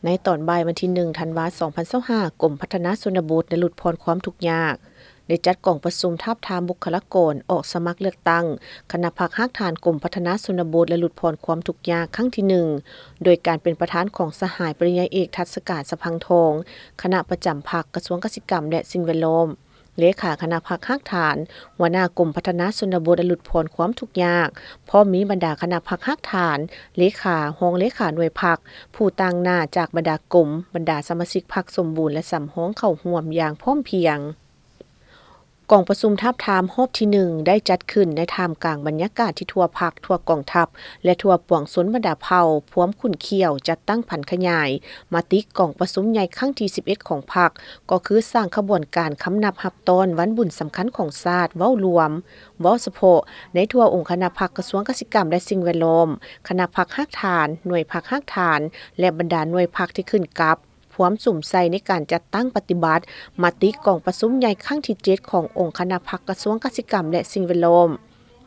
ໃນຕອນບ່າຍວັນທີໜຶ່ງ ທັນວາ ສອງພັນຊາວຫ້າ ກົມພັດທະນາຊົນນະບົດ ແລະ ຫຼຸດຜ່ອນຄວາມທຸກຍາກ ໄດ້ຈັດກອງປະຊຸມທາບທາມບຸກຄະລາກອນອອກສະໝັກເລືອກຕັ້ງ ຄະນະພັກຮາກຖານກົມພັດທະນາຊົນນະບົດ ແລະ ຫຼຸດຜ່ອນຄວາມທຸກຍາກ ຄັ້ງທີໜຶ່ງ ໂດຍການເປັນປະທານຂອງສະຫາຍປະລິນຍາເອກ ທັດສະການ ສະພັງທອງ ຄະນະປະຈຳພັກ ກະຊວງກະສິກຳ ແລະ ສິ່ງແວດລ້ອມ, ເລຂາຄະນະພັກຮາກຖານ, ຫົວໜ້າກົມພັດທະນາຊົນນະບົດ ແລະ ຫຼຸດຜ່ອນຄວາມທຸກຍາກ, ພ້ອມມີບັນດາຄະນະພັກຮາກຖານ, ເລຂາ, ຮອງເລຂາໜ່ວຍພັກ, ຜູ້ຕາງໜ້າຈາກບັນດາກົມ, ບັນດາສະມາຊິກພັກສົມບູນ ແລະ ສຳຮອງເຂົ້າຮ່ວມຢ່າງພ້ອມພຽງ. ກອງປະຊຸມທາບທາມຮອບທີໜຶ່ງ ໄດ້ຈັດຂຶ້ນໃນທ່າມກາງບັນຍາກາດທີ່ທົ່ວພັກ, ທົ່ວກອງທັບ ແລະ ທົ່ວປວງຊົນບັນດາເຜົ່າ ພວມຂຸ້ນຂ້ຽວ ຈັດຕັ້ງຜັນຂະຫຍາຍມະຕິກອງປະຊຸມໃຫຍ່ຄັ້ງທີສິບເອັດຂອງພັກ ກໍຄືສ້າງຂະບວນການຄຳນັບຮັບຕ້ອນວັນບຸນສຳຄັນຂອງຊາດເວົ້າລວມ, ເວົ້າສະເພາະໃນທົ່ວອົງຄະນະພັກກະຊວງກະສິກຳ ແລະ ສິ່ງແວດລ້ອມ, ຄະນະພັກຮາກຖານ, ໜ່ວຍພັກຮາກຖານ ແລະ ບັນດາໜ່ວຍພັກທີ່ຂຶ້ນກັບ ພວມສຸມໃສ່ໃນການຈັດຕັ້ງປະຕິບັດມະຕິກອງປະຊຸມໃຫຍ່ຄັ້ງທີເຈັດຂອງອົງຄະນະພັກກະຊວງກະສິກຳ ແລະ ສິ່ງແວດລ້ອມ,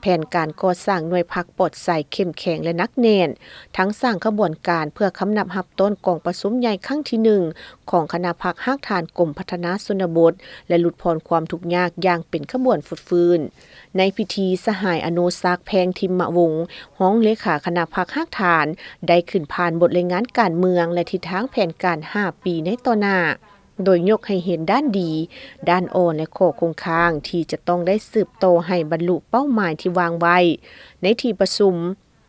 ແຜນການກໍ່ສ້າງໜ່ວຍພັກປອດໃສ ເຂັ້ມແຂງ ແລະ ໜັກແໜ້ນ, ທັງສ້າງຂະບວນການເພື່ອຄຳນັບຮັບຕ້ອນກອງປະຊຸມໃຫຍ່ຄັ້ງທີໜຶ່ງຂອງຄະນະພັກຮາກຖານກົມພັດທະນາຊົນນະບົດ ແລະ ຫຼຸດຜ່ອນຄວາມທຸກຍາກຢ່າງເປັນຂະບວນຟົດຟື້ນ. ໃນພິທີ, ສະຫາຍ ອະນຸສັກ ແພງທິມມະວົງ ຮອງເລຂາຄະນະພັກຮາກຖານ ໄດ້ຂຶ້ນຜ່ານບົດລາຍງານການເມືອງ ແລະ ທິດທາງແຜນການຫ້າປີໃນຕໍ່ໜ້າ, ໂດຍຍົກໃຫ້ເຫັນດ້ານດີ, ດ້ານອ່ອນ ແລະ ຂໍ້ຄົງຄ້າງທີ່ຈະຕ້ອງໄດ້ສືບຕໍ່ໃຫ້ບັນລຸເປົ້າໝາຍທີ່ວາງໄວ້. ໃນທີ່ປະຊຸມ,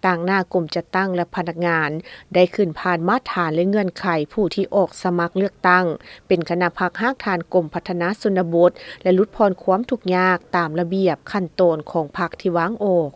ຕາງໜ້າກົມຈັດຕັ້ງ ແລະ ພະນັກງານ ໄດ້ຂຶ້ນຜ່ານມາດຖານ ແລະ ເງື່ອນໄຂຜູ້ທີ່ອອກສະໝັກເລືອກຕັ້ງເປັນຄະນະພັກຮາກຖານກົມພັດທະນາຊົນນະບົດ ແລະ ຫຼຸດຜ່ອນຄວາມທຸກຍາກຕາມລະບຽບຂັ້ນຕອນຂອງພັກທີ່ວາງອອກ.